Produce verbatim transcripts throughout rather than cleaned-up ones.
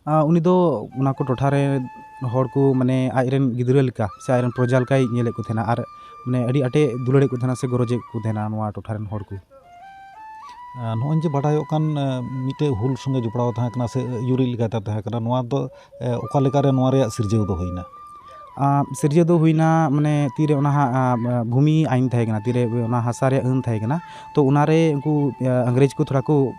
ᱟᱨ ᱩᱱᱤ ᱫᱚ ᱚᱱᱟ ᱠᱚ ᱴᱚᱴᱷᱟ ᱨᱮ ᱦᱚᱲ ᱠᱚ, ᱢᱟᱱᱮ, ᱟᱡ ᱨᱮᱱ ᱜᱤᱫᱽᱨᱟᱹ ᱞᱮᱠᱟ ᱥᱮ ᱟᱡ ᱨᱮᱱ ᱯᱨᱚᱡᱟ ᱞᱮᱠᱟᱭ ᱧᱮᱞᱮᱫ ᱠᱚ ᱛᱟᱦᱮᱱᱟ ᱟᱨ, ᱢᱟᱱᱮ, ᱟᱹᱰᱤ ᱟᱸᱴᱮ ᱫᱩᱞᱟᱹᱲᱮᱫ ᱠᱚ ᱛᱟᱦᱮᱱᱟ ᱥᱮ ᱜᱚᱨᱚᱡᱮᱫ ᱠᱚ ᱛᱟᱦᱮᱱᱟ ᱱᱚᱣᱟ ᱴᱚᱴᱷᱟ ᱨᱮᱱ ᱦᱚᱲ ᱠᱚ᱾ ᱟᱨ ᱱᱚᱜᱼᱚᱭ ᱡᱮ ᱵᱟᱰᱟᱭᱚᱜ ᱠᱟᱱ, ᱟᱸ, ᱢᱤᱫᱴᱮᱡ ᱦᱩᱞ ᱥᱚᱸᱜᱮ ᱡᱚᱯᱲᱟᱣ ᱛᱟᱦᱮᱸ ᱠᱟᱱᱟ ᱥᱮ ᱟᱹᱭᱩᱨᱤᱡ ᱞᱮᱠᱟᱛᱮ ᱛᱟᱦᱮᱸ ᱠᱟᱱᱟ, ᱱᱚᱣᱟ ᱫᱚ, ᱮ, ᱚᱠᱟ ᱞᱮᱠᱟᱨᱮ ᱱᱚᱣᱟ ᱨᱮᱭᱟᱜ ᱥᱤᱨᱡᱟᱹᱣ ᱫᱚ ᱦᱩᱭᱱᱟ? ᱟᱸ, ᱥᱤᱨᱡᱟᱹᱣ ᱫᱚ ᱦᱩᱭᱱᱟ, ᱢᱟᱱᱮ, ᱛᱤᱨᱮ ᱚᱱᱟ ᱦᱟᱸᱜ, ᱟᱸ, ᱵᱷᱩᱢᱤ ᱟᱭᱤᱱ ᱛᱟᱦᱮᱸ ᱠᱟᱱᱟ, ᱛᱤᱨᱮ ᱚᱱᱟ ᱦᱟᱥᱟ ᱨᱮᱭᱟᱜ ᱟᱹᱱ ᱛᱟᱦᱮᱸ ᱠᱟᱱᱟ, ᱛᱚ ᱚᱱᱟᱨᱮ ᱩᱱᱠᱩ, ᱟᱸ, ᱤᱝᱨᱮᱡᱽ ᱠᱚ ᱛᱷᱚᱲᱟ ᱠᱚ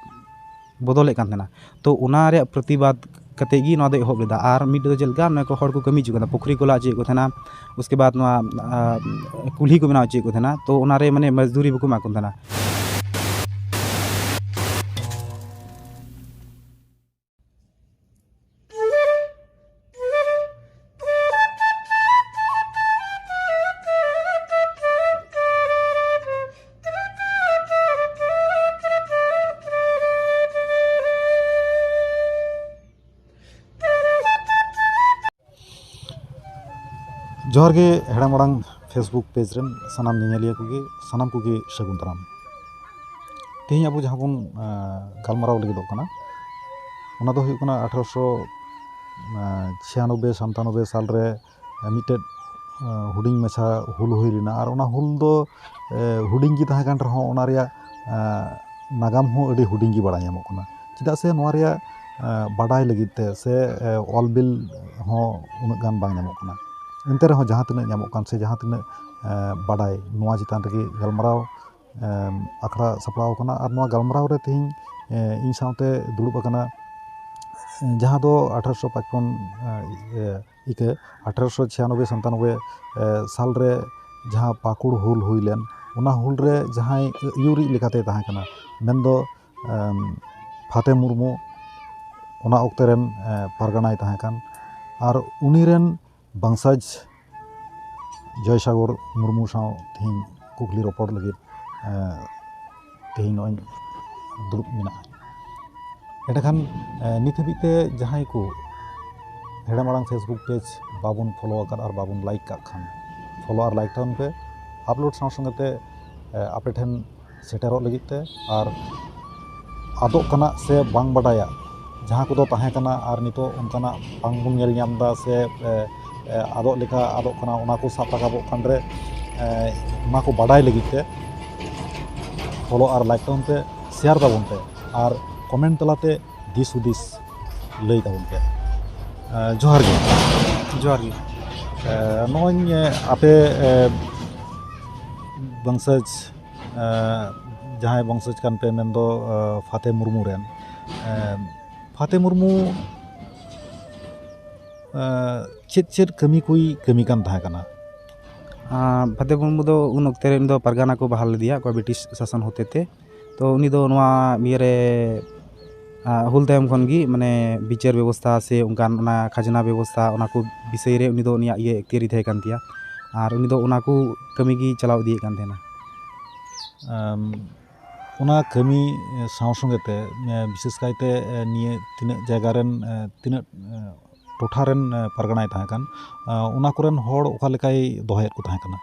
ᱵᱚᱫᱚᱞᱮᱫ ᱠᱟᱱ ᱛᱟᱦᱮᱱᱟ᱾ ᱛᱚ ᱚᱱᱟ ᱨᱮᱭᱟᱜ ᱯᱨᱚᱛᱤᱵᱟᱫ ᱠᱟᱛᱮ ᱜᱮ ᱱᱚᱣᱟ ᱫᱚ ᱮᱦᱚᱵ ᱞᱮᱫᱟ᱾ ᱟᱨ ᱢᱤᱫ ᱫᱚ ᱪᱮᱫ ᱞᱮᱠᱟ, ᱱᱚᱣᱟ ᱠᱚ ᱦᱚᱲ ᱠᱚ ᱠᱟᱹᱢᱤ ᱦᱚᱪᱚ ᱠᱟᱱᱟ, ᱯᱩᱠᱷᱨᱤ ᱠᱚ ᱞᱟ ᱦᱚᱪᱚᱭᱮᱫ ᱠᱚ ᱛᱟᱦᱮᱱᱟ, ᱩᱥᱠᱮ ᱵᱟᱫ ᱱᱚᱣᱟ, ᱟᱸ, ᱠᱩᱞᱦᱤ ᱠᱚ ᱵᱮᱱᱟᱣ ᱦᱚᱪᱚᱭᱮᱫ ᱠᱚ ᱛᱟᱦᱮᱱᱟ, ᱛᱚ ᱚᱱᱟᱨᱮ, ᱢᱟᱱᱮ, ᱢᱚᱡᱽᱫᱩᱨᱤ ᱵᱟᱠᱚ ᱮᱢᱟ ᱠᱚ ᱛᱟᱦᱮᱱᱟ᱾ ᱡᱚᱦᱟᱨ ᱜᱮ ᱦᱮᱲᱮᱢ ᱟᱲᱟᱝ Facebook ᱯᱮᱡᱽ ᱨᱮᱱ ᱥᱟᱱᱟᱢ ᱧᱮᱧᱮᱞᱤᱭᱟᱹ ᱠᱚᱜᱮ, ᱥᱟᱱᱟᱢ ᱠᱚᱜᱮ ᱥᱟᱹᱜᱩᱱ ᱫᱟᱨᱟᱢ᱾ ᱛᱮᱦᱮᱧ ᱟᱵᱚ ᱡᱟᱦᱟᱸ ᱵᱚᱱ, ᱟᱸ, ᱜᱟᱞᱢᱟᱨᱟᱣ ᱞᱟᱹᱜᱤᱫᱚᱜ ᱠᱟᱱᱟ, ᱚᱱᱟ ᱫᱚ ᱦᱩᱭᱩᱜ ᱠᱟᱱᱟ ᱟᱴᱷᱨᱚᱥᱚ ᱪᱷᱤᱭᱟᱱᱚᱵᱵᱳᱭ ᱥᱟᱱᱛᱟᱱᱚᱵᱵᱳᱭ ᱥᱟᱞ ᱨᱮ ᱢᱤᱫᱴᱮᱡ, ᱟᱸ, ᱦᱩᱰᱤᱧ ᱢᱟᱪᱷᱟ ᱦᱩᱞ ᱦᱩᱭ ᱞᱮᱱᱟ᱾ ᱟᱨ ᱚᱱᱟ ᱦᱩᱞ ᱫᱚ, ᱮ, ᱦᱩᱰᱤᱧ ᱜᱮ ᱛᱟᱦᱮᱸ ᱠᱟᱱ ᱨᱮᱦᱚᱸ, ᱚᱱᱟ ᱨᱮᱭᱟᱜ, ᱟᱸ, ᱱᱟᱜᱟᱢ ᱦᱚᱸ ᱟᱹᱰᱤ ᱦᱩᱰᱤᱧ ᱜᱮ ᱵᱟᱲᱟᱭ ᱧᱟᱢᱚᱜ ᱠᱟᱱᱟ᱾ ᱪᱮᱫᱟᱜ ᱥᱮ ᱱᱚᱣᱟ ᱨᱮᱭᱟᱜ, ᱟᱸ, ᱵᱟᱰᱟᱭ ᱞᱟᱹᱜᱤᱫ ᱛᱮ ᱥᱮ, ᱮ, ᱚᱞ ᱵᱤᱞ ᱦᱚᱸ ᱩᱱᱟᱹᱜ ᱜᱟᱱ ᱵᱟᱝ ᱧᱟᱢᱚᱜ ᱠᱟᱱᱟ᱾ ᱮᱱᱛᱮ ᱨᱮᱦᱚᱸ ᱡᱟᱦᱟᱸ ᱛᱤᱱᱟᱹᱜ ᱧᱟᱢᱚᱜ ᱠᱟᱱ ᱥᱮ ᱡᱟᱦᱟᱸ ᱛᱤᱱᱟᱹᱜ, ᱮ, ᱵᱟᱰᱟᱭ, ᱱᱚᱣᱟ ᱪᱮᱛᱟᱱ ᱨᱮᱜᱮ ᱜᱟᱞᱢᱟᱨᱟᱣ, ᱮᱢ, ᱟᱠᱷᱲᱟ ᱥᱟᱯᱲᱟᱣ ᱟᱠᱟᱱᱟ᱾ ᱟᱨ ᱱᱚᱣᱟ ᱜᱟᱞᱢᱟᱨᱟᱣ ᱨᱮ ᱛᱮᱦᱮᱧ, ᱮ, ᱤᱧ ᱥᱟᱶᱛᱮ ᱫᱩᱲᱩᱵ ᱟᱠᱟᱱᱟ, ᱮ, ᱡᱟᱦᱟᱸ ᱫᱚ ᱟᱴᱷᱨᱚᱥᱚ ᱯᱟᱸᱪᱯᱚᱱ, ᱮ, ᱤᱠᱟᱹ ᱟᱴᱷᱨᱚᱥᱚ ᱪᱷᱤᱭᱟᱱᱚᱵᱵᱳᱭ ᱥᱟᱱᱛᱟᱱᱚᱵᱵᱳᱭ, ᱮ, ᱥᱟᱞ ᱨᱮ ᱡᱟᱦᱟᱸ ᱯᱟᱹᱠᱩᱲ ᱦᱩᱞ ᱦᱩᱭ ᱞᱮᱱ, ᱚᱱᱟ ᱦᱩᱞ ᱨᱮ ᱡᱟᱦᱟᱸᱭ ᱟᱹᱭᱩᱨᱤᱡ ᱞᱮᱠᱟᱛᱮᱭ ᱛᱟᱦᱮᱸ ᱠᱟᱱᱟ, ᱢᱮᱱᱫᱚ, ᱮᱢ, ᱯᱷᱟᱛᱮ ᱢᱩᱨᱢᱩ, ᱚᱱᱟ ᱚᱠᱛᱮ ᱨᱮᱱ, ᱮ, ᱯᱟᱨᱜᱟᱱᱟᱭ ᱛᱟᱦᱮᱸ ᱠᱟᱱ᱾ ᱟᱨ ᱩᱱᱤ ᱨᱮᱱ ᱵᱟᱝᱥᱟᱡᱽ ᱡᱚᱭᱥᱟᱜᱚᱨ ᱢᱩᱨᱢᱩ ᱥᱟᱶ ᱛᱮᱦᱮᱧ ᱠᱩᱠᱞᱤ ᱨᱚᱯᱚᱲ ᱞᱟᱹᱜᱤᱫ, ᱮ, ᱛᱮᱦᱮᱧ ᱱᱚᱜᱼᱚᱭ ᱫᱩᱲᱩᱵ ᱢᱮᱱᱟᱜᱼᱟ᱾ ᱮᱸᱰᱮᱠᱷᱟᱱ, ᱮ, ᱱᱤᱛ ᱦᱟᱹᱵᱤᱡ ᱛᱮ ᱡᱟᱦᱟᱸᱭ ᱠᱚ ᱦᱮᱲᱮᱢ ᱟᱲᱟᱝ Facebook ᱯᱮᱡᱽ ᱵᱟᱵᱚᱱ ᱯᱷᱚᱞᱳ ᱟᱠᱟᱫ ᱟᱨ ᱵᱟᱵᱚᱱ ᱞᱟᱭᱤᱠ ᱠᱟᱜ ᱠᱷᱟᱱ, ᱯᱷᱚᱞᱳ ᱟᱨ ᱞᱟᱭᱤᱠ ᱛᱟᱵᱚᱱ ᱯᱮ᱾ ᱟᱯᱞᱳᱰ ᱥᱟᱶ ᱥᱚᱸᱜᱮ ᱛᱮ, ᱮ, ᱟᱯᱮ ᱴᱷᱮᱱ ᱥᱮᱴᱮᱨᱚᱜ ᱞᱟᱹᱜᱤᱫ ᱛᱮ᱾ ᱟᱨ ᱟᱫᱚᱜ ᱠᱟᱱᱟ ᱥᱮ ᱵᱟᱝ ᱵᱟᱰᱟᱭᱟ, ᱡᱟᱦᱟᱸ ᱠᱚᱫᱚ ᱛᱟᱦᱮᱸ ᱠᱟᱱᱟ ᱟᱨ ᱱᱤᱛᱚᱜ ᱚᱱᱠᱟᱱᱟᱜ ᱵᱟᱝᱵᱚᱱ ᱧᱮᱞ ᱧᱟᱢ ᱮᱫᱟ ᱥᱮ, ᱮ, ᱮ, ᱟᱫᱚᱜ ᱞᱮᱠᱟ ᱟᱫᱚᱜ ᱠᱟᱱᱟ, ᱚᱱᱟ ᱠᱚ ᱥᱟᱵ ᱨᱟᱠᱟᱵᱚᱜ ᱠᱟᱱ ᱨᱮ, ᱮ, ᱚᱱᱟ ᱠᱚ ᱵᱟᱰᱟᱭ ᱞᱟᱹᱜᱤᱫ ᱛᱮ follow ᱟᱨ like ᱛᱟᱵᱚᱱ ᱯᱮ, share ᱛᱟᱵᱚᱱ ᱯᱮ ᱟᱨ comment ᱛᱟᱞᱟᱛᱮ ᱫᱤᱥ ᱦᱩᱫᱤᱥ ᱞᱟᱹᱭ ᱛᱟᱵᱚᱱ ᱯᱮ᱾ ᱮ, ᱡᱚᱦᱟᱨ ᱜᱮ᱾ ᱡᱚᱦᱟᱨ ᱜᱮ᱾ ᱮ, ᱱᱚᱜᱼᱚᱭ, ᱮ, ᱟᱯᱮ, ᱮ, ᱵᱚᱝᱥᱚᱡᱽ, ᱮ, ᱡᱟᱦᱟᱸᱭ ᱵᱚᱝᱥᱚᱡᱽ ᱠᱟᱱ ᱯᱮ ᱢᱮᱱᱫᱚ, ᱮ, ᱯᱷᱟᱛᱮ ᱢᱩᱨᱢᱩ ᱨᱮᱱ, ᱮ, ᱯᱷᱟᱛᱮ ᱢᱩᱨᱢᱩ, ᱮ, ᱪᱮᱫ ᱪᱮᱫ ᱠᱟᱹᱢᱤ ᱠᱚᱭ ᱠᱟᱹᱢᱤ ᱠᱟᱱ ᱛᱟᱦᱮᱸ ᱠᱟᱱᱟ? ᱟᱸ, ᱯᱷᱟᱛᱮ ᱢᱩᱨᱢᱩ ᱫᱚ ᱩᱱ ᱚᱠᱛᱮ ᱨᱮ ᱩᱱᱤ ᱫᱚ ᱯᱟᱨᱜᱟᱱᱟ ᱠᱚ ᱵᱟᱦᱟᱞ ᱞᱮᱫᱮᱭᱟ ᱚᱠᱚᱭ ᱵᱨᱤᱴᱤᱥ ᱥᱟᱥᱚᱱ ᱦᱚᱛᱮ ᱛᱮ᱾ ᱛᱚ ᱩᱱᱤ ᱫᱚ ᱱᱚᱣᱟ ᱤᱭᱟᱹ ᱨᱮ, ᱟᱸ, ᱦᱩᱞ ᱛᱟᱭᱚᱢ ᱠᱷᱚᱱ ᱜᱮ ᱢᱟᱱᱮ ᱵᱤᱪᱟᱹᱨ ᱵᱮᱵᱚᱥᱛᱷᱟ ᱥᱮ ᱚᱱᱠᱟᱱ ᱚᱱᱟ ᱠᱷᱟᱡᱽᱱᱟ ᱵᱮᱵᱚᱥᱛᱷᱟ ᱚᱱᱟ ᱠᱚ ᱵᱤᱥᱚᱭ ᱨᱮ ᱩᱱᱤ ᱫᱚ ᱩᱱᱤᱭᱟᱜ ᱤᱭᱟᱹ ᱮᱠᱛᱤᱭᱟᱨᱤ ᱛᱟᱦᱮᱸ ᱠᱟᱱ ᱛᱟᱭᱟ᱾ ᱟᱨ ᱩᱱᱤ ᱫᱚ ᱚᱱᱟ ᱠᱚ ᱠᱟᱹᱢᱤ ᱜᱮ ᱪᱟᱞᱟᱣ ᱤᱫᱤᱭᱮᱫ ᱠᱟᱱ ᱛᱟᱦᱮᱱᱟ᱾ ᱟᱢ, ᱚᱱᱟ ᱠᱟᱹᱢᱤ, ᱮ, ᱥᱟᱶ ᱥᱚᱸᱜᱮ ᱛᱮ, ᱮ, ᱵᱤᱥᱮᱥ ᱠᱟᱭᱛᱮ, ᱮ, ᱱᱤᱭᱟᱹ ᱛᱤᱱᱟᱹᱜ ᱡᱟᱭᱜᱟ ᱨᱮᱱ, ᱮ, ᱛᱤᱱᱟᱹᱜ, ᱮ, ᱴᱚᱴᱷᱟ ᱨᱮᱱ, ᱮ, ᱯᱟᱨᱜᱟᱱᱟᱭ ᱛᱟᱦᱮᱸ ᱠᱟᱱ, ᱮ, ᱚᱱᱟ ᱠᱚᱨᱮᱱ ᱦᱚᱲ ᱚᱠᱟ ᱞᱮᱠᱟᱭ ᱫᱚᱦᱚᱭᱮᱫ ᱠᱚ ᱛᱟᱦᱮᱸ ᱠᱟᱱᱟ?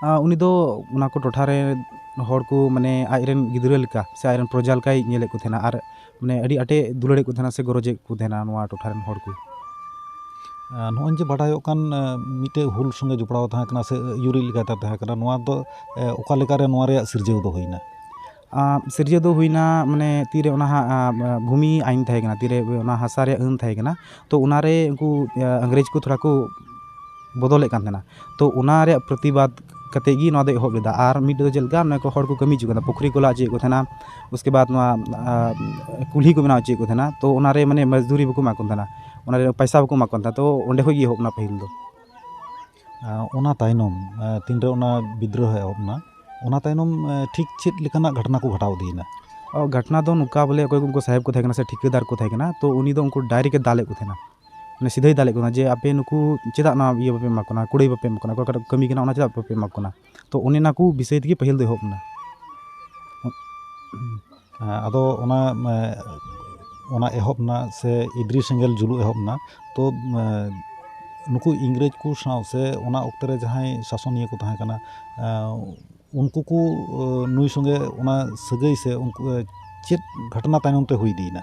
ᱟ, ᱩᱱᱤ ᱫᱚ ᱚᱱᱟ ᱠᱚ ᱴᱚᱴᱷᱟ ᱨᱮ ᱦᱚᱲ ᱠᱚ ᱢᱟᱱᱮ ᱟᱡ ᱨᱮᱱ ᱜᱤᱫᱽᱨᱟᱹ ᱞᱮᱠᱟ ᱥᱮ ᱟᱡ ᱨᱮᱱ ᱯᱨᱚᱡᱟ ᱞᱮᱠᱟᱭ ᱧᱮᱞᱮᱫ ᱠᱚ ᱛᱟᱦᱮᱱᱟ ᱟᱨ ᱢᱟᱱᱮ ᱟᱹᱰᱤ ᱟᱸᱴᱮ ᱫᱩᱞᱟᱹᱲᱮᱫ ᱠᱚ ᱛᱟᱦᱮᱱᱟ ᱥᱮ ᱜᱚᱨᱚᱡᱮᱫ ᱠᱚ ᱛᱟᱦᱮᱱᱟ ᱱᱚᱣᱟ ᱴᱚᱴᱷᱟ ᱨᱮᱱ ᱦᱚᱲ ᱠᱚ᱾ ᱮ, ᱱᱚᱜᱼᱚᱭ ᱡᱮ ᱵᱟᱰᱟᱭᱚᱜ ᱠᱟᱱ, ᱮ, ᱢᱤᱫᱴᱮᱡ ᱦᱩᱞ ᱥᱚᱸᱜᱮ ᱡᱚᱯᱲᱟᱣ ᱛᱟᱦᱮᱸ ᱠᱟᱱᱟ ᱥᱮ ᱟᱹᱭᱩᱨᱤᱡ ᱞᱮᱠᱟᱛᱮ ᱛᱟᱦᱮᱸ ᱠᱟᱱᱟ, ᱱᱚᱣᱟ ᱫᱚ, ᱮ, ᱚᱠᱟ ᱞᱮᱠᱟᱨᱮ ᱱᱚᱣᱟ ᱨᱮᱭᱟᱜ ᱥᱤᱨᱡᱟᱹᱣ ᱫᱚ ᱦᱩᱭᱱᱟ? ᱟ, ᱥᱤᱨᱡᱟᱹᱣ ᱫᱚ ᱦᱩᱭᱱᱟ ᱢᱟᱱᱮ ᱛᱤᱨᱮ ᱚᱱᱟ ᱦᱟᱸᱜ, ᱟ, ᱵᱷᱩᱢᱤ ᱟᱭᱤᱱ ᱛᱟᱦᱮᱸ ᱠᱟᱱᱟ, ᱛᱤᱨᱮ ᱚᱱᱟ ᱦᱟᱥᱟ ᱨᱮᱭᱟᱜ ᱟᱹᱱ ᱛᱟᱦᱮᱸ ᱠᱟᱱᱟ, ᱛᱚ ᱚᱱᱟᱨᱮ ᱩᱱᱠᱩ, ᱟ, ᱤᱝᱨᱮᱡᱽ ᱠᱚ ᱛᱷᱚᱲᱟ ᱠᱚ ᱵᱚᱫᱚᱞᱮᱫ ᱠᱟᱱ ᱛᱟᱦᱮᱱᱟ᱾ ᱛᱚ ᱚᱱᱟ ᱨᱮᱭᱟᱜ ᱯᱨᱚᱛᱤᱵᱟᱫᱽ ᱠᱟᱛᱮ ᱜᱮ ᱱᱚᱣᱟ ᱫᱚ ᱮᱦᱚᱵ ᱞᱮᱫᱟ᱾ ᱟᱨ ᱢᱤᱫ ᱫᱚ ᱪᱮᱫ ᱞᱮᱠᱟ, ᱱᱚᱣᱟ ᱠᱚ ᱦᱚᱲ ᱠᱚ ᱠᱟᱹᱢᱤ ᱦᱚᱪᱚᱭᱮᱫ ᱠᱚ ᱛᱟᱦᱮᱱᱟ, ᱯᱩᱠᱷᱨᱤ ᱠᱚ ᱞᱟ ᱦᱚᱪᱚᱭᱮᱫ ᱠᱚ ᱛᱟᱦᱮᱱᱟ, ᱩᱥᱠᱮ ᱵᱟᱫᱽ ᱱᱚᱣᱟ, ᱟ, ᱠᱩᱞᱦᱤ ᱠᱚ ᱵᱮᱱᱟᱣ ᱦᱚᱪᱚᱭᱮᱫ ᱠᱚ ᱛᱟᱦᱮᱱᱟ᱾ ᱛᱚ ᱚᱱᱟᱨᱮ ᱢᱟᱱᱮ ᱢᱚᱡᱽᱫᱩᱨᱤ ᱵᱟᱠᱚ ᱮᱢᱟ ᱠᱚ ᱛᱟᱦᱮᱱᱟ, ᱚᱱᱟᱨᱮ ᱯᱚᱭᱥᱟ ᱵᱟᱠᱚ ᱮᱢᱟ ᱠᱚ ᱛᱟᱦᱮᱱᱟ᱾ ᱛᱚ ᱚᱸᱰᱮ ᱠᱷᱚᱡ ᱜᱮ ᱮᱦᱚᱵ ᱮᱱᱟ ᱯᱟᱹᱦᱤᱞ ᱫᱚ᱾ ᱟ, ᱚᱱᱟ ᱛᱟᱭᱱᱚᱢ, ᱟ, ᱛᱤᱱᱨᱮ ᱚᱱᱟ ᱵᱤᱫᱽᱨᱳᱦᱚ ᱮᱦᱚᱵ ᱮᱱᱟ, ᱚᱱᱟ ᱛᱟᱭᱱᱚᱢ, ᱟ, ᱴᱷᱤᱠ ᱪᱮᱫ ᱞᱮᱠᱟᱱᱟᱜ ᱜᱷᱚᱴᱚᱱᱟ ᱠᱚ ᱜᱷᱚᱴᱟᱣ ᱤᱫᱤᱭᱮᱱᱟ? ᱚ, ᱜᱷᱚᱴᱚᱱᱟ ᱫᱚ ᱱᱚᱝᱠᱟ ᱵᱚᱞᱮ, ᱚᱠᱚᱭ ᱠᱚ ᱩᱱᱠᱩ ᱥᱟᱦᱮᱵᱽ ᱠᱚ ᱛᱟᱦᱮᱸ ᱠᱟᱱᱟ ᱥᱮ ᱴᱷᱤᱠᱟᱹᱫᱟᱨ ᱠᱚ ᱛᱟᱦᱮᱸ ᱠᱟᱱᱟ, ᱛᱚ ᱩᱱᱤ ᱫᱚ ᱩᱱᱠᱩ direct ᱮ ᱫᱟᱞᱮᱫ ᱠᱚ ᱛᱟᱦᱮᱱᱟ, ᱢᱟᱱᱮ ᱥᱤᱫᱷᱟᱹᱭ ᱫᱟᱞᱮᱫ ᱠᱚ ᱛᱟᱦᱮᱱᱟ ᱡᱮ, "ᱟᱯᱮ ᱱᱩᱠᱩ ᱪᱮᱫᱟᱜ ᱱᱚᱣᱟ ᱤᱭᱟᱹ ᱵᱟᱯᱮ ᱮᱢᱟ ᱠᱚ ᱠᱟᱱᱟ, ᱠᱩᱲᱟᱹᱭ ᱵᱟᱯᱮ ᱮᱢᱟ ᱠᱚ ᱠᱟᱱᱟ, ᱚᱠᱚᱭ ᱚᱠᱟᱴᱟᱜ ᱠᱚ ᱠᱟᱹᱢᱤ ᱠᱟᱱᱟ ᱚᱱᱟ ᱪᱮᱫᱟᱜ ᱵᱟᱯᱮ ᱮᱢᱟ ᱠᱚ ᱠᱟᱱᱟ?" ᱛᱚ ᱚᱱᱮ ᱚᱱᱟ ᱠᱚ ᱵᱤᱥᱚᱭ ᱛᱮᱜᱮ ᱯᱟᱹᱦᱤᱞ ᱫᱚ ᱮᱦᱚᱵ ᱮᱱᱟ᱾ ᱦᱮᱸ, ᱟᱫᱚ ᱚᱱᱟ, ᱮ, ᱚᱱᱟ ᱮᱦᱚᱵ ᱮᱱᱟ ᱥᱮ ᱤᱫᱨᱤ ᱥᱮᱸᱜᱮᱞ ᱡᱩᱞᱩᱜ ᱮᱦᱚᱵ ᱮᱱᱟ, ᱛᱚ, ᱮ, ᱱᱩᱠᱩ ᱤᱝᱨᱮᱡᱽ ᱠᱚ ᱥᱟᱶ ᱥᱮ ᱚᱱᱟ ᱚᱠᱛᱮ ᱨᱮ ᱡᱟᱦᱟᱸᱭ ᱥᱟᱥᱚᱱᱤᱭᱟᱹ ᱠᱚ ᱛᱟᱦᱮᱸ ᱠᱟᱱᱟ, ᱮ, ᱩᱱᱠᱩ ᱠᱚ, ᱮ, ᱱᱩᱭ ᱥᱚᱸᱜᱮ ᱚᱱᱟ ᱥᱟᱹᱜᱟᱹᱭ ᱥᱮ ᱩᱱᱠᱩ, ᱮ, ᱪᱮᱫ ᱜᱷᱚᱴᱚᱱᱟ ᱛᱟᱭᱱᱚᱢ ᱛᱮ ᱦᱩᱭ ᱤᱫᱤᱭᱮᱱᱟ?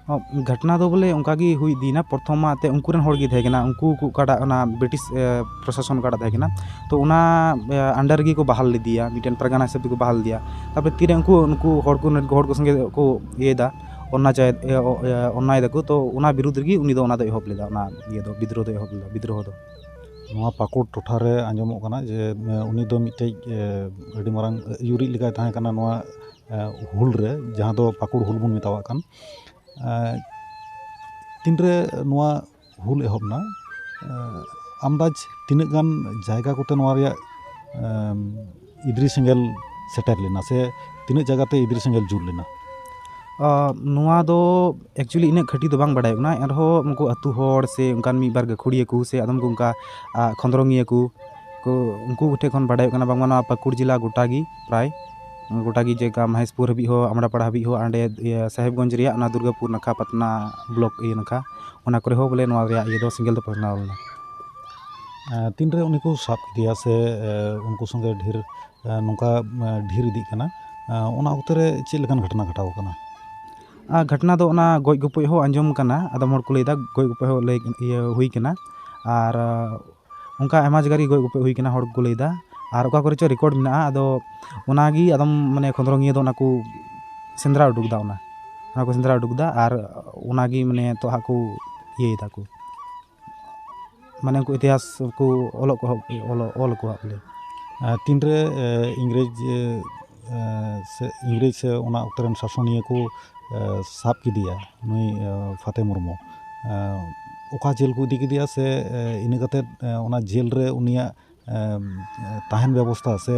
ᱚ, ᱜᱷᱚᱴᱱᱟ ᱫᱚ ᱵᱚᱞᱮ ᱚᱱᱠᱟ ᱜᱮ ᱦᱩᱭ ᱤᱫᱤᱭᱮᱱᱟ᱾ ᱯᱨᱚᱛᱷᱚᱢ ᱢᱟ ᱮᱱᱛᱮᱫ ᱩᱱᱠᱩ ᱨᱮᱱ ᱦᱚᱲ ᱜᱮ ᱛᱟᱦᱮᱸ ᱠᱟᱱᱟ, ᱩᱱᱠᱩ ᱠᱚ ᱚᱠᱟᱴᱟᱜ ᱚᱱᱟ ᱵᱨᱤᱴᱤᱥ, ᱮ, ᱯᱨᱚᱥᱟᱥᱚᱱ ᱚᱠᱟᱴᱟᱜ ᱛᱟᱦᱮᱸ ᱠᱟᱱᱟ, ᱛᱚ ᱚᱱᱟ, ᱮ, under ᱨᱮᱜᱮ ᱠᱚ ᱵᱟᱦᱟᱞ ᱞᱮᱫᱮᱭᱟ, ᱢᱤᱫᱴᱮᱱ ᱯᱟᱨᱜᱟᱱᱟ ᱦᱤᱥᱟᱹᱵ ᱛᱮᱠᱚ ᱵᱟᱦᱟᱞ ᱞᱮᱫᱮᱭᱟ᱾ ᱛᱟᱨᱯᱚᱨᱮ ᱛᱤᱨᱮ ᱩᱱᱠᱩ, ᱩᱱᱠᱩ ᱦᱚᱲ ᱠᱚ, ᱦᱚᱲ ᱠᱚ ᱥᱚᱸᱜᱮ ᱠᱚ ᱤᱭᱟᱹᱭᱮᱫᱟ, ᱚᱱᱱᱟᱪᱟᱨ, ᱮ, ᱚ, ᱮ, ᱚᱱᱱᱟᱭ ᱫᱟᱠᱚ, ᱛᱚ ᱚᱱᱟ ᱵᱤᱨᱩᱫᱽ ᱨᱮᱜᱮ ᱩᱱᱤ ᱫᱚ ᱚᱱᱟ ᱫᱚ ᱮᱦᱚᱵ ᱞᱮᱫᱟ, ᱚᱱᱟ ᱤᱭᱟᱹ ᱫᱚ, ᱵᱤᱫᱽᱨᱳᱦᱚ ᱫᱚ ᱮᱦᱚᱵ ᱞᱮᱫᱟ, ᱵᱤᱫᱽᱨᱳᱦᱚ ᱫᱚ᱾ ᱱᱚᱣᱟ ᱯᱟᱹᱠᱩᱲ ᱴᱚᱴᱷᱟ ᱨᱮ ᱟᱸᱡᱚᱢᱚᱜ ᱠᱟᱱᱟ ᱡᱮ, ᱮ, ᱩᱱᱤ ᱫᱚ ᱢᱤᱫᱴᱮᱡ, ᱮ, ᱟᱹᱰᱤ ᱢᱟᱨᱟᱝ ᱟᱹᱭᱩᱨᱤᱡ ᱞᱮᱠᱟᱭ ᱛᱟᱦᱮᱸ ᱠᱟᱱᱟ ᱱᱚᱣᱟ, ᱮ, ᱦᱩᱞ ᱨᱮ, ᱡᱟᱦᱟᱸ ᱫᱚ ᱯᱟᱹᱠᱩᱲ ᱦᱩᱞ ᱵᱚᱱ ᱢᱮᱛᱟᱣᱟᱜ ᱠᱟᱱ᱾ ᱮ, ᱛᱤᱱᱨᱮ ᱱᱚᱣᱟ ᱦᱩᱞ ᱮᱦᱚᱵ ᱮᱱᱟ, ᱮ, ᱟᱱᱫᱟᱡᱽ ᱛᱤᱱᱟᱹᱜ ᱜᱟᱱ ᱡᱟᱭᱜᱟ ᱠᱚᱛᱮ ᱱᱚᱣᱟ ᱨᱮᱭᱟᱜ, ᱮᱢ, ᱤᱫᱨᱤ ᱥᱮᱸᱜᱮᱞ ᱥᱮᱴᱮᱨ ᱞᱮᱱᱟ, ᱥᱮ ᱛᱤᱱᱟᱹᱜ ᱡᱟᱭᱜᱟ ᱛᱮ ᱤᱫᱨᱤ ᱥᱮᱸᱜᱮᱞ ᱡᱩᱞ ᱞᱮᱱᱟ? ᱟ, ᱱᱚᱣᱟ ᱫᱚ actually ᱤᱱᱟᱹᱜ ᱠᱷᱟᱹᱴᱤ ᱫᱚ ᱵᱟᱝ ᱵᱟᱰᱟᱭᱚᱜ ᱠᱟᱱᱟ, ᱮᱱᱨᱮᱦᱚᱸ ᱩᱱᱠᱩ ᱟᱹᱛᱩ ᱦᱚᱲ ᱥᱮ ᱚᱱᱠᱟᱱ ᱢᱤᱫ ᱵᱟᱨ ᱜᱟᱹᱠᱷᱩᱲᱤᱭᱟᱹ ᱠᱚ ᱥᱮ ᱟᱫᱚᱢ ᱠᱚ ᱚᱱᱠᱟ, ᱟ, ᱠᱷᱚᱸᱫᱽᱨᱚᱝᱤᱭᱟᱹ ᱠᱚ, ᱠᱚ, ᱩᱱᱠᱩ ᱴᱷᱮᱱ ᱠᱷᱚᱱ ᱵᱟᱰᱟᱭᱚᱜ ᱠᱟᱱᱟ ᱵᱟᱝᱢᱟ ᱱᱚᱣᱟ ᱯᱟᱹᱠᱩᱲ ᱡᱮᱞᱟ ᱜᱚᱴᱟ ᱜᱮ ᱯᱨᱟᱭ, ᱜᱚᱴᱟ ᱜᱮ ᱡᱮᱞᱮᱠᱟ ᱢᱚᱦᱮᱥᱯᱩᱨ ᱦᱟᱹᱵᱤᱡ ᱦᱚᱸ, ᱟᱢᱲᱟᱯᱟᱲᱟ ᱦᱟᱹᱵᱤᱡ ᱦᱚᱸ, ᱟᱨ ᱚᱸᱰᱮ ᱤᱭᱟᱹ ᱥᱟᱦᱮᱵᱽᱜᱚᱸᱡᱽ ᱨᱮᱭᱟᱜ ᱚᱱᱟ ᱫᱩᱨᱜᱟᱯᱩᱨ ᱱᱟᱠᱷᱟ, ᱯᱟᱴᱱᱟ ᱵᱞᱚᱠ ᱤᱭᱟᱹ ᱱᱟᱠᱷᱟ, ᱚᱱᱟ ᱠᱚᱨᱮ ᱦᱚᱸ ᱵᱚᱞᱮ ᱱᱚᱣᱟ ᱨᱮᱭᱟᱜ ᱤᱭᱟᱹ ᱫᱚ ᱥᱮᱸᱜᱮᱞ ᱫᱚ ᱯᱟᱥᱱᱟᱣ ᱞᱮᱱᱟ᱾ ᱮ, ᱛᱤᱱᱨᱮ ᱩᱱᱤ ᱠᱚ ᱥᱟᱵ ᱠᱮᱫᱮᱭᱟ ᱥᱮ, ᱮ, ᱩᱱᱠᱩ ᱥᱚᱸᱜᱮ ᱰᱷᱮᱨ, ᱮ, ᱱᱚᱝᱠᱟ, ᱮ, ᱰᱷᱮᱨ ᱤᱫᱤᱜ ᱠᱟᱱᱟ, ᱮ, ᱚᱱᱟ ᱚᱠᱛᱮ ᱨᱮ ᱪᱮᱫ ᱞᱮᱠᱟᱱ ᱜᱷᱚᱴᱚᱱᱟ ᱜᱷᱚᱴᱟᱣ ᱟᱠᱟᱱᱟ? ᱟᱨ ᱜᱷᱚᱴᱚᱱᱟ ᱫᱚ ᱚᱱᱟ ᱜᱚᱡ ᱜᱚᱯᱚᱡ ᱦᱚᱸ ᱟᱸᱡᱚᱢ ᱠᱟᱱᱟ, ᱟᱫᱚᱢ ᱦᱚᱲ ᱠᱚ ᱞᱟᱹᱭᱫᱟ ᱜᱚᱡ ᱜᱚᱯᱚᱡ ᱦᱚᱸ ᱞᱟᱹᱭ, ᱤᱭᱟᱹ ᱦᱩᱭ ᱠᱟᱱᱟ᱾ ᱟᱨ, ᱟ, ᱚᱱᱠᱟ ᱟᱭᱢᱟ ᱡᱟᱭᱜᱟ ᱨᱮᱜᱮ ᱜᱚᱡ ᱜᱚᱯᱚᱡ ᱦᱩᱭ ᱠᱟᱱᱟ, ᱦᱚᱲ ᱠᱚᱠᱚ ᱞᱟᱹᱭᱫᱟ᱾ ᱟᱨ ᱚᱠᱟ ᱠᱚᱨᱮ ᱪᱚ ᱨᱮᱠᱚᱨᱰ ᱢᱮᱱᱟᱜᱼᱟ, ᱟᱫᱚ ᱚᱱᱟᱜᱮ ᱟᱫᱚᱢ ᱢᱟᱱᱮ ᱠᱷᱚᱸᱫᱽᱨᱚᱝᱤᱭᱟᱹ ᱫᱚ ᱚᱱᱟ ᱠᱚ ᱥᱮᱸᱫᱽᱨᱟ ᱩᱰᱩᱠᱫᱟ, ᱚᱱᱟ, ᱚᱱᱟ ᱠᱚ ᱥᱮᱸᱫᱽᱨᱟ ᱩᱰᱩᱠᱫᱟ᱾ ᱟᱨ ᱚᱱᱟᱜᱮ ᱢᱟᱱᱮ ᱱᱤᱛᱚᱜ ᱦᱟᱸᱜ ᱠᱚ ᱤᱭᱟᱹᱭ ᱫᱟᱠᱚ, ᱢᱟᱱᱮ ᱩᱱᱠᱩ ᱤᱛᱤᱦᱟᱥ ᱠᱚ ᱚᱞᱚᱜ ᱠᱚ, ᱚᱞᱚᱜ, ᱚᱞ ᱟᱠᱚ ᱦᱟᱸᱜ ᱵᱚᱞᱮ᱾ ᱟᱨ ᱛᱤᱱᱨᱮ, ᱮ, ᱤᱝᱨᱮᱡᱽ, ᱮ, ᱮ, ᱥᱮ ᱤᱝᱨᱮᱡᱽ ᱥᱮ ᱚᱱᱟ ᱚᱠᱛᱮ ᱨᱮᱱ ᱥᱟᱥᱚᱱᱤᱭᱟᱹ ᱠᱚ, ᱮ, ᱥᱟᱵ ᱠᱮᱫᱮᱭᱟ ᱱᱩᱭ, ᱮ, ᱯᱷᱟᱛᱮ ᱢᱩᱨᱢᱩ, ᱮ, ᱚᱠᱟ ᱡᱮᱞ ᱠᱚ ᱤᱫᱤ ᱠᱮᱫᱮᱭᱟ ᱥᱮ, ᱮ, ᱤᱱᱟᱹ ᱠᱟᱛᱮᱫ, ᱮ, ᱚᱱᱟ ᱡᱮᱞ ᱨᱮ ᱩᱱᱤᱭᱟᱜ, ᱮ, ᱛᱟᱦᱮᱱ ᱵᱮᱵᱚᱥᱛᱷᱟ ᱥᱮ,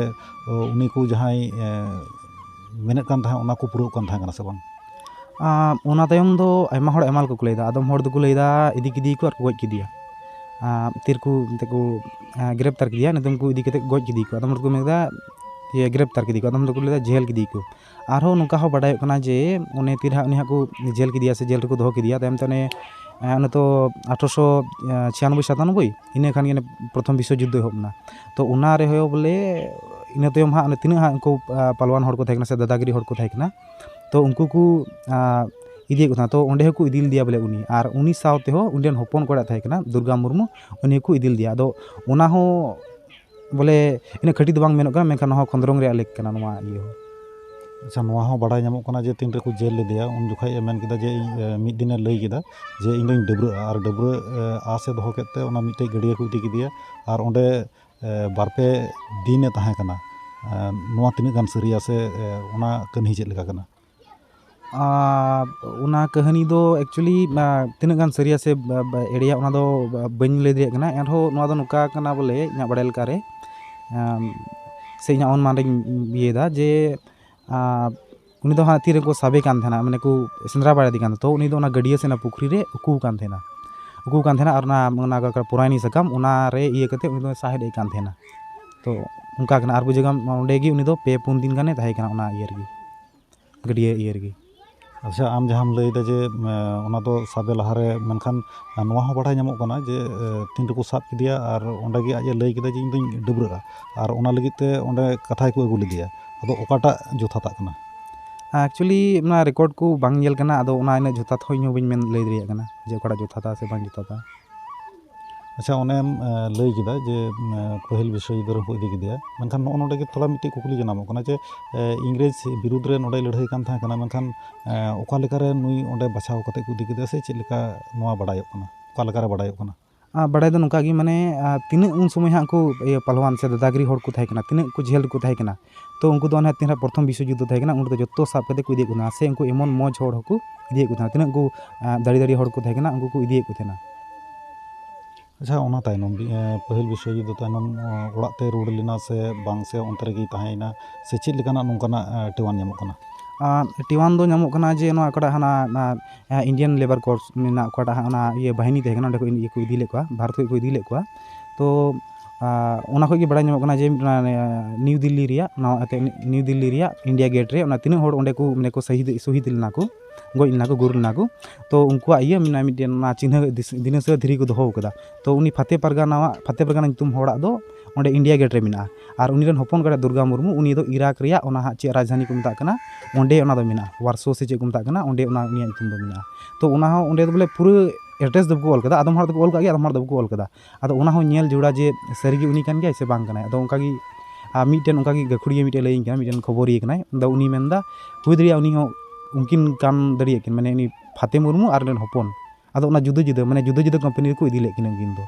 ᱚ, ᱩᱱᱤ ᱠᱚ ᱡᱟᱦᱟᱸᱭ, ᱮ, ᱢᱮᱱᱮᱫ ᱠᱟᱱ ᱛᱟᱦᱮᱸᱫ, ᱚᱱᱟ ᱠᱚ ᱯᱩᱨᱟᱹᱣ ᱠᱟᱱ ᱛᱟᱦᱮᱸ ᱠᱟᱱᱟ ᱥᱮ ᱵᱟᱝ? ᱟᱸ, ᱚᱱᱟ ᱛᱟᱭᱚᱢ ᱫᱚ ᱟᱭᱢᱟ ᱦᱚᱲ ᱟᱭᱢᱟ ᱞᱮᱠᱟ ᱠᱚ ᱞᱟᱹᱭᱫᱟ᱾ ᱟᱫᱚᱢ ᱦᱚᱲ ᱫᱚᱠᱚ ᱞᱟᱹᱭᱫᱟ ᱤᱫᱤ ᱠᱮᱫᱮᱭᱟᱠᱚ ᱟᱨ ᱠᱚ ᱜᱚᱡ ᱠᱮᱫᱮᱭᱟ᱾ ᱟᱸ, ᱛᱤᱨᱠᱚ ᱮᱱᱛᱮ ᱠᱚ, ᱟᱸ, ᱜᱨᱮᱯᱛᱟᱨ ᱠᱮᱫᱮᱭᱟ, ᱱᱤᱛᱚᱝ ᱠᱚ ᱤᱫᱤ ᱠᱟᱛᱮ ᱠᱚ ᱜᱚᱡ ᱠᱮᱫᱮᱭᱟᱠᱚ᱾ ᱟᱫᱚᱢ ᱦᱚᱲ ᱫᱚᱠᱚ ᱢᱮᱱᱫᱟ ᱤᱭᱟᱹ, ᱜᱨᱮᱯᱛᱟᱨ ᱠᱮᱫᱮᱭᱟᱠᱚ, ᱟᱫᱚᱢ ᱫᱚᱠᱚ ᱞᱟᱹᱭᱫᱟ ᱡᱮᱦᱮᱞ ᱠᱮᱫᱮᱭᱟᱠᱚ᱾ ᱟᱨᱦᱚᱸ ᱱᱚᱝᱠᱟ ᱦᱚᱸ ᱵᱟᱰᱟᱭᱚᱜ ᱠᱟᱱᱟ ᱡᱮ ᱩᱱᱤ ᱛᱤᱨ ᱦᱟᱸᱜ, ᱩᱱᱤ ᱦᱟᱸᱜ ᱠᱚ ᱡᱮᱞ ᱠᱮᱫᱮᱭᱟ ᱥᱮ ᱡᱮᱞ ᱨᱮᱠᱚ ᱫᱚᱦᱚ ᱠᱮᱫᱮᱭᱟ᱾ ᱛᱟᱭᱚᱢ ᱛᱮ ᱩᱱᱤ, ᱟᱸ, ᱩᱱᱤ ᱛᱚ ᱟᱴᱷᱨᱚᱥᱚ ᱪᱷᱤᱭᱟᱱᱚᱵᱵᱳᱭ ᱥᱟᱛᱟᱱᱚᱵᱵᱳᱭ ᱤᱱᱟᱹ ᱠᱷᱟᱱ ᱜᱮ ᱯᱨᱚᱛᱷᱚᱢ ᱵᱤᱥᱥᱚ ᱡᱩᱫᱽᱫᱷᱚ ᱮᱦᱚᱵ ᱮᱱᱟ᱾ ᱛᱚ ᱚᱱᱟ ᱨᱮᱦᱚᱸ ᱵᱚᱞᱮ ᱤᱱᱟᱹ ᱛᱟᱭᱚᱢ ᱦᱟᱸᱜ ᱚᱱᱮ ᱛᱤᱱᱟᱹᱜ ᱦᱟᱸᱜ ᱩᱱᱠᱩ, ᱟᱸ, ᱯᱟᱞᱣᱟᱱ ᱦᱚᱲ ᱠᱚ ᱛᱟᱦᱮᱸ ᱠᱟᱱᱟ ᱥᱮ ᱫᱟᱫᱟᱜᱤᱨᱤ ᱦᱚᱲ ᱠᱚ ᱛᱟᱦᱮᱸ ᱠᱟᱱᱟ, ᱛᱚ ᱩᱱᱠᱩ ᱠᱚ, ᱟᱸ, ᱤᱫᱤᱭᱮᱫ ᱠᱚ ᱛᱟᱦᱮᱱᱟ᱾ ᱛᱚ ᱚᱸᱰᱮ ᱦᱚᱸᱠᱚ ᱤᱫᱤ ᱞᱮᱫᱮᱭᱟ ᱵᱚᱞᱮ ᱩᱱᱤ, ᱟᱨ ᱩᱱᱤ ᱥᱟᱶ ᱛᱮᱦᱚᱸ ᱩᱱᱤ ᱨᱮᱱ ᱦᱚᱯᱚᱱ ᱠᱚᱲᱟ ᱛᱟᱦᱮᱸ ᱠᱟᱱᱟ ᱫᱩᱨᱜᱟ ᱢᱩᱨᱢᱩ, ᱩᱱᱤ ᱦᱚᱸᱠᱚ ᱤᱫᱤ ᱞᱮᱫᱮᱭᱟ᱾ ᱟᱫᱚ ᱚᱱᱟ ᱦᱚᱸ ᱵᱚᱞᱮ ᱤᱱᱟᱹᱜ ᱠᱷᱟᱹᱴᱤ ᱫᱚ ᱵᱟᱝ ᱢᱮᱱᱚᱜ ᱠᱟᱱᱟ, ᱢᱮᱱᱠᱷᱟᱱ ᱱᱚᱣᱟ ᱦᱚᱸ ᱠᱷᱚᱸᱫᱽᱨᱚᱝ ᱨᱮᱭᱟᱜ ᱞᱮᱠ ᱠᱟᱱᱟ ᱱᱚᱣᱟ ᱤᱭᱟᱹ ᱦᱚᱸ᱾ ᱟᱪᱪᱷᱟ, ᱱᱚᱣᱟ ᱦᱚᱸ ᱵᱟᱲᱟᱭ ᱧᱟᱢᱚᱜ ᱠᱟᱱᱟ ᱡᱮ ᱛᱤᱱ ᱨᱮᱠᱚ ᱡᱮᱞ ᱞᱮᱫᱮᱭᱟ, ᱩᱱ ᱡᱚᱠᱷᱟᱡ ᱮ ᱢᱮᱱ ᱠᱮᱫᱟ ᱡᱮ ᱤᱧ, ᱮ, ᱢᱤᱫ ᱫᱤᱱᱮ ᱞᱟᱹᱭ ᱠᱮᱫᱟ ᱡᱮ ᱤᱧ ᱫᱚᱧ ᱰᱟᱹᱵᱽᱨᱟᱹᱜᱼᱟ, ᱟᱨ ᱰᱟᱹᱵᱽᱨᱟᱹᱜ, ᱮ, ᱟᱥ ᱮ ᱫᱚᱦᱚ ᱠᱮᱫ ᱛᱮ ᱚᱱᱟ ᱢᱤᱫᱴᱮᱡ ᱜᱟᱹᱰᱭᱟᱹ ᱠᱚ ᱤᱫᱤ ᱠᱮᱫᱮᱭᱟ, ᱟᱨ ᱚᱸᱰᱮ, ᱮ, ᱵᱟᱨ ᱯᱮ ᱫᱤᱱᱮ ᱛᱟᱦᱮᱸ ᱠᱟᱱᱟ᱾ ᱮ, ᱱᱚᱣᱟ ᱛᱤᱱᱟᱹᱜ ᱜᱟᱱ ᱥᱟᱹᱨᱤᱭᱟ ᱥᱮ, ᱮ, ᱚᱱᱟ ᱠᱟᱹᱦᱱᱤ ᱪᱮᱫ ᱞᱮᱠᱟ ᱠᱟᱱᱟ? ᱟᱨ ᱚᱱᱟ ᱠᱟᱹᱦᱱᱤ ᱫᱚ actually, ᱟ, ᱛᱤᱱᱟᱹᱜ ᱜᱟᱱ ᱥᱟᱹᱨᱤᱭᱟ ᱥᱮ ᱵᱟ-, ᱵᱟ-, ᱮᱲᱮᱭᱟ, ᱚᱱᱟ ᱫᱚ ᱵᱟ-, ᱵᱟᱹᱧ ᱞᱟᱹᱭ ᱫᱟᱲᱮᱭᱟᱜ ᱠᱟᱱᱟ᱾ ᱮᱱᱨᱮᱦᱚᱸ ᱱᱚᱣᱟ ᱫᱚ ᱱᱚᱝᱠᱟ ᱠᱟᱱᱟ ᱵᱚᱞᱮ, ᱤᱧᱟᱹᱜ ᱵᱟᱲᱟᱭ ᱞᱮᱠᱟᱨᱮ, ᱟᱢ, ᱥᱮ ᱤᱧᱟᱹᱜ ᱚᱱᱩᱢᱟᱱ ᱨᱤᱧ ᱤᱭᱟᱹᱭᱮᱫᱟ ᱡᱮ, ᱟ, ᱩᱱᱤ ᱫᱚ ᱦᱟᱸᱜ ᱛᱤ ᱨᱮᱠᱚ ᱥᱟᱵᱮ ᱠᱟᱱ ᱛᱟᱦᱮᱱᱟ, ᱢᱟᱱᱮ ᱠᱚ ᱥᱮᱸᱫᱽᱨᱟ ᱵᱟᱲᱟᱭᱮᱫᱮ ᱠᱟᱱ ᱛᱟᱦᱮᱸ, ᱛᱚ ᱩᱱᱤ ᱫᱚ ᱚᱱᱟ ᱜᱟᱹᱰᱭᱟᱹ ᱥᱮ ᱚᱱᱟ ᱯᱩᱠᱷᱨᱤ ᱨᱮ ᱩᱠᱩ ᱠᱟᱱ ᱛᱟᱦᱮᱱᱟ, ᱩᱠᱩ ᱠᱟᱱ ᱛᱟᱦᱮᱱᱟ᱾ ᱟᱨ ᱚᱱᱟ, ᱚᱱᱟ ᱯᱚᱨᱟᱭᱱᱤ ᱥᱟᱠᱟᱢ, ᱚᱱᱟ ᱨᱮ ᱤᱭᱟᱹ ᱠᱟᱛᱮ ᱩᱱᱤ ᱫᱚ ᱥᱟᱦᱮᱫ ᱮᱫ ᱠᱟᱱ ᱛᱟᱦᱮᱱᱟ᱾ ᱛᱚ ᱚᱱᱠᱟ ᱠᱟᱱᱟ, ᱟᱨ ᱵᱩᱡᱷᱟᱹᱣ ᱠᱟᱢ, ᱚᱸᱰᱮ ᱜᱮ ᱩᱱᱤ ᱫᱚ ᱯᱮ ᱯᱩᱱ ᱫᱤᱱ ᱜᱟᱱᱮ ᱛᱟᱦᱮᱸ ᱠᱟᱱᱟ ᱚᱱᱟ ᱤᱭᱟᱹ ᱨᱮᱜᱮ, ᱜᱟᱹᱰᱭᱟᱹ ᱤᱭᱟᱹ ᱨᱮᱜᱮ᱾ ᱟᱪᱪᱷᱟ, ᱟᱢ ᱡᱟᱦᱟᱸᱢ ᱞᱟᱹᱭᱫᱟ ᱡᱮ, ᱮ, ᱚᱱᱟ ᱫᱚ ᱥᱟᱵᱮ ᱞᱟᱦᱟᱨᱮ, ᱢᱮᱱᱠᱷᱟᱱ ᱱᱚᱣᱟ ᱦᱚᱸ ᱵᱟᱲᱟᱭ ᱧᱟᱢᱚᱜ ᱠᱟᱱᱟ ᱡᱮ, ᱮ, ᱛᱤᱱ ᱨᱮᱠᱚ ᱥᱟᱵ ᱠᱮᱫᱮᱭᱟ ᱟᱨ ᱚᱸᱰᱮ ᱜᱮ ᱟᱡ ᱮ ᱞᱟᱹᱭ ᱠᱮᱫᱟ ᱡᱮ, "ᱤᱧ ᱫᱚᱧ ᱰᱟᱹᱵᱽᱨᱟᱹᱜᱼᱟ", ᱟᱨ ᱚᱱᱟ ᱞᱟᱹᱜᱤᱫ ᱛᱮ ᱚᱸᱰᱮ ᱠᱟᱛᱷᱟᱭ ᱠᱚ ᱟᱹᱜᱩ ᱞᱮᱫᱮᱭᱟ᱾ ᱟᱫᱚ ᱚᱠᱟᱴᱟᱜ ᱡᱚᱛᱷᱟᱛᱟᱜ ᱠᱟᱱᱟ? Actually, ᱚᱱᱟ record ᱠᱚ ᱵᱟᱝ ᱧᱮᱞ ᱠᱟᱱᱟ, ᱟᱫᱚ ᱚᱱᱟ ᱤᱱᱟᱹᱜ ᱡᱚᱛᱷᱟᱛ ᱦᱚᱸ ᱤᱧ ᱦᱚᱸ ᱵᱟᱹᱧ ᱢᱮᱱ ᱞᱟᱹᱭ ᱫᱟᱲᱮᱭᱟᱜ ᱠᱟᱱᱟ ᱡᱮ ᱚᱠᱟᱴᱟᱜ ᱡᱚᱛᱷᱟᱛᱟ ᱥᱮ ᱵᱟᱝ ᱡᱚᱛᱷᱟᱛᱟ᱾ ᱟᱪᱪᱷᱟ, ᱚᱱᱮᱢ, ᱮ, ᱞᱟᱹᱭ ᱠᱮᱫᱟ ᱡᱮ, ᱮ, ᱯᱟᱹᱦᱤᱞ ᱵᱤᱥᱥᱚ ᱡᱩᱫᱽᱫᱷᱚ ᱨᱮᱦᱚᱸ ᱠᱚ ᱤᱫᱤ ᱠᱮᱫᱮᱭᱟ, ᱢᱮᱱᱠᱷᱟᱱ ᱱᱚᱜᱼᱚ ᱱᱚᱰᱮ ᱜᱮ ᱛᱷᱚᱲᱟ ᱢᱤᱫᱴᱮᱡ ᱠᱩᱠᱞᱤ ᱡᱟᱱᱟᱢᱚᱜ ᱠᱟᱱᱟ ᱡᱮ, ᱮ, ᱤᱝᱨᱮᱡᱽ ᱵᱤᱨᱩᱫᱽ ᱨᱮ ᱱᱚᱰᱮᱭ ᱞᱟᱹᱲᱦᱟᱹᱭ ᱠᱟᱱ ᱛᱟᱦᱮᱸ ᱠᱟᱱᱟ, ᱢᱮᱱᱠᱷᱟᱱ, ᱮ, ᱚᱠᱟ ᱞᱮᱠᱟᱨᱮ ᱱᱩᱭ ᱚᱸᱰᱮ ᱵᱟᱪᱷᱟᱣ ᱠᱟᱛᱮ ᱠᱚ ᱤᱫᱤ ᱠᱮᱫᱮᱭᱟ ᱥᱮ ᱪᱮᱫ ᱞᱮᱠᱟ ᱱᱚᱣᱟ ᱵᱟᱰᱟᱭᱚᱜ ᱠᱟᱱᱟ? ᱚᱠᱟ ᱞᱮᱠᱟᱨᱮ ᱵᱟᱰᱟᱭᱚᱜ ᱠᱟᱱᱟ? ᱟᱨ ᱵᱟᱰᱟᱭ ᱫᱚ ᱱᱚᱝᱠᱟ ᱜᱮ, ᱢᱟᱱᱮ, ᱟᱨ ᱛᱤᱱᱟᱹᱜ ᱩᱱ ᱥᱚᱢᱚᱭ ᱦᱟᱸᱜ ᱠᱚ, ᱤᱭᱟᱹ, ᱯᱟᱞᱣᱟᱱ ᱥᱮ ᱫᱟᱫᱟᱜᱤᱨᱤ ᱦᱚᱲ ᱠᱚ ᱛᱟᱦᱮᱸ ᱠᱟᱱᱟ, ᱛᱤᱱᱟᱹᱜ ᱠᱚ ᱡᱷᱟᱹᱞ ᱠᱚ ᱛᱟᱦᱮᱸ ᱠᱟᱱᱟ, ᱛᱚ ᱩᱱᱠᱩ ᱫᱚ ᱚᱱᱮ ᱛᱤᱱ ᱨᱮ ᱯᱨᱚᱛᱷᱚᱢ ᱵᱤᱥᱥᱚ ᱡᱩᱫᱽᱫᱷᱚ ᱛᱟᱦᱮᱸ ᱠᱟᱱᱟ, ᱩᱱ ᱨᱮᱫᱚ ᱡᱚᱛᱚ ᱥᱟᱵ ᱠᱟᱛᱮ ᱠᱚ ᱤᱫᱤᱭᱮᱫ ᱠᱚ ᱛᱟᱦᱮᱱᱟ, ᱥᱮ ᱩᱱᱠᱩ ᱮᱢᱚᱱ ᱢᱚᱡᱽ ᱦᱚᱲ ᱦᱚᱸᱠᱚ ᱤᱫᱤᱭᱮᱫ ᱠᱚ ᱛᱟᱦᱮᱱᱟ, ᱛᱤᱱᱟᱹᱜ ᱠᱚ, ᱟᱸ, ᱫᱟᱲᱮ ᱫᱟᱲᱮ ᱦᱚᱲ ᱠᱚ ᱛᱟᱦᱮᱸ ᱠᱟᱱᱟ, ᱩᱱᱠᱩ ᱠᱚ ᱤᱫᱤᱭᱮᱫ ᱠᱚ ᱛᱟᱦᱮᱱᱟ᱾ ᱟᱪᱪᱷᱟ, ᱚᱱᱟ ᱛᱟᱭᱱᱚᱢ ᱵᱤ-, ᱮᱸ, ᱯᱟᱹᱦᱤᱞ ᱵᱤᱥᱥᱚ ᱡᱩᱫᱽᱫᱷᱚ ᱛᱟᱭᱱᱚᱢ, ᱚᱸ, ᱚᱲᱟᱜ ᱛᱮ ᱨᱩᱣᱟᱹᱲ ᱞᱮᱱᱟ ᱥᱮ ᱵᱟᱝ, ᱥᱮ ᱚᱱᱛᱮ ᱨᱮᱜᱮᱭ ᱛᱟᱦᱮᱸᱭᱮᱱᱟ, ᱥᱮ ᱪᱮᱫ ᱞᱮᱠᱟᱱᱟᱜ ᱱᱚᱝᱠᱟᱱᱟᱜ, ᱮᱸ, ᱴᱮᱣᱟᱱ ᱧᱟᱢᱚᱜ ᱠᱟᱱᱟ? ᱟᱸ, ᱴᱮᱣᱟᱱ ᱫᱚ ᱧᱟᱢᱚᱜ ᱠᱟᱱᱟ ᱡᱮ ᱱᱚᱣᱟ ᱚᱠᱟᱴᱟᱜ ᱦᱟᱱᱟ, ᱚᱱᱟ, ᱮᱸ, Indian Labour Corps ᱢᱮᱱᱟᱜ, ᱚᱠᱟᱴᱟᱜ ᱦᱟᱸᱜ ᱚᱱᱟ ᱤᱭᱟᱹ ᱵᱟᱦᱤᱱᱤ ᱛᱟᱦᱮᱸ ᱠᱟᱱᱟ, ᱚᱸᱰᱮ ᱠᱷᱚᱱ ᱤᱭᱟᱹ ᱠᱚ ᱤᱫᱤ ᱞᱮᱫ ᱠᱚᱣᱟ, ᱵᱷᱟᱨᱚᱛ ᱠᱷᱚᱱ ᱠᱚ ᱤᱫᱤ ᱞᱮᱫ ᱠᱚᱣᱟ᱾ ᱛᱚ, ᱟᱸ, ᱚᱱᱟ ᱠᱷᱚᱱ ᱜᱮ ᱵᱟᱲᱟᱭ ᱧᱟᱢᱚᱜ ᱠᱟᱱᱟ ᱡᱮ ᱢᱤᱫ ᱚᱱᱟ, ᱱᱤᱭᱩ ᱫᱤᱞᱞᱤ ᱨᱮᱭᱟᱜ, ᱱᱟᱣᱟ ᱮᱱᱛᱮᱫ ᱱᱤᱭᱩ ᱫᱤᱞᱞᱤ ᱨᱮᱭᱟᱜ India Gate ᱨᱮ ᱚᱱᱟ ᱛᱤᱱᱟᱹᱜ ᱦᱚᱲ ᱚᱸᱰᱮ ᱠᱚ, ᱢᱟᱱᱮ ᱠᱚ ᱥᱟᱹᱦᱤᱫ, ᱥᱚᱦᱤᱫ ᱞᱮᱱᱟ ᱠᱚ, ᱜᱚᱡ ᱞᱮᱱᱟ ᱠᱚ, ᱜᱩᱨ ᱞᱮᱱᱟ ᱠᱚ, ᱛᱚ ᱩᱱᱠᱩᱣᱟᱜ ᱤᱭᱟᱹ ᱢᱮᱱᱟᱜᱼᱟ, ᱢᱤᱫᱴᱮᱱ ᱚᱱᱟ ᱪᱤᱱᱦᱟᱹ ᱫᱤᱥ-, ᱫᱤᱱᱟᱹᱥᱟᱹ ᱫᱷᱤᱨᱤ ᱠᱚ ᱫᱚᱦᱚ ᱟᱠᱟᱫᱟ᱾ ᱛᱚ ᱩᱱᱤ ᱯᱷᱟᱛᱮ ᱯᱟᱨᱜᱟᱱᱟᱣᱟᱜ, ᱯᱷᱟᱛᱮ ᱯᱟᱨᱜᱟᱱᱟ ᱧᱩᱛᱩᱢ ᱦᱚᱲᱟᱜ ᱫᱚ ᱚᱸᱰᱮ ᱤᱱᱰᱤᱭᱟ ᱜᱮᱴ ᱨᱮ ᱢᱮᱱᱟᱜᱼᱟ᱾ ᱟᱨ ᱩᱱᱤ ᱨᱮᱱ ᱦᱚᱯᱚᱱ ᱠᱟᱱᱟᱭ ᱫᱩᱨᱜᱟ ᱢᱩᱨᱢᱩ, ᱩᱱᱤ ᱫᱚ ᱤᱨᱟᱠ ᱨᱮᱭᱟᱜ ᱚᱱᱟ ᱦᱟᱸᱜ ᱪᱮᱫ ᱨᱟᱡᱽᱫᱷᱟᱱᱤ ᱠᱚ ᱢᱮᱛᱟᱜ ᱠᱟᱱᱟ, ᱚᱸᱰᱮ ᱚᱱᱟ ᱫᱚ ᱢᱮᱱᱟᱜᱼᱟ, ᱣᱟᱨᱥᱳ ᱥᱮ ᱪᱮᱫ ᱠᱚ ᱢᱮᱛᱟᱜ ᱠᱟᱱᱟ, ᱚᱸᱰᱮ ᱚᱱᱟ ᱩᱱᱤᱭᱟᱜ ᱧᱩᱛᱩᱢ ᱫᱚ ᱢᱮᱱᱟᱜᱼᱟ᱾ ᱛᱚ ᱚᱱᱟ ᱦᱚᱸ ᱚᱸᱰᱮ ᱫᱚ ᱵᱚᱞᱮ ᱯᱩᱨᱟᱹ ᱮᱰᱨᱮᱥ ᱫᱚ ᱵᱟᱠᱚ ᱚᱞ ᱠᱟᱫᱟ, ᱟᱫᱚᱢ ᱦᱚᱲ ᱫᱚᱠᱚ ᱚᱞ ᱠᱟᱜ ᱜᱮᱭᱟ, ᱟᱫᱚᱢ ᱦᱚᱲ ᱫᱚ ᱵᱟᱠᱚ ᱚᱞ ᱠᱟᱫᱟ᱾ ᱟᱫᱚ ᱚᱱᱟ ᱦᱚᱸ ᱧᱮᱞ ᱡᱚᱲᱟ ᱡᱮ ᱥᱟᱹᱨᱤᱜᱮ ᱩᱱᱤ ᱠᱟᱱ ᱜᱮᱭᱟᱭ ᱥᱮ ᱵᱟᱝ ᱠᱟᱱᱟᱭ᱾ ᱟᱫᱚ ᱚᱱᱠᱟᱜᱮ ᱟᱨ ᱢᱤᱫᱴᱮᱱ ᱚᱱᱠᱟᱜᱮ ᱜᱟᱹᱠᱷᱩᱲᱤᱭᱟᱹ ᱢᱤᱫᱴᱮᱱ ᱞᱟᱹᱭᱟᱹᱧ ᱠᱟᱱᱟ, ᱢᱤᱫᱴᱮᱱ ᱠᱷᱚᱵᱚᱨᱤᱭᱟᱹ ᱠᱟᱱᱟᱭ, ᱟᱫᱚ ᱩᱱᱤ ᱢᱮᱱᱫᱟ ᱦᱩᱭ ᱫᱟᱲᱮᱭᱟᱜᱼᱟ ᱩᱱᱤ ᱦᱚᱸ ᱩᱱᱠᱤᱱ ᱠᱟᱱ ᱫᱟᱲᱮᱭᱟᱜ ᱠᱤᱱ, ᱢᱟᱱᱮ ᱩᱱᱤ ᱯᱷᱟᱛᱮ ᱢᱩᱨᱢᱩ ᱟᱨ ᱩᱱᱤ ᱨᱮᱱ ᱦᱚᱯᱚᱱ᱾ ᱟᱫᱚ ᱚᱱᱟ ᱡᱩᱫᱟᱹ ᱡᱩᱫᱟᱹ, ᱢᱟᱱᱮ ᱡᱩᱫᱟᱹ ᱡᱩᱫᱟᱹ ᱠᱳᱢᱯᱟᱱᱤ ᱨᱮᱠᱚ ᱤᱫᱤ ᱞᱮᱫ ᱠᱤᱱᱟ ᱩᱱᱠᱤᱱ ᱫᱚ᱾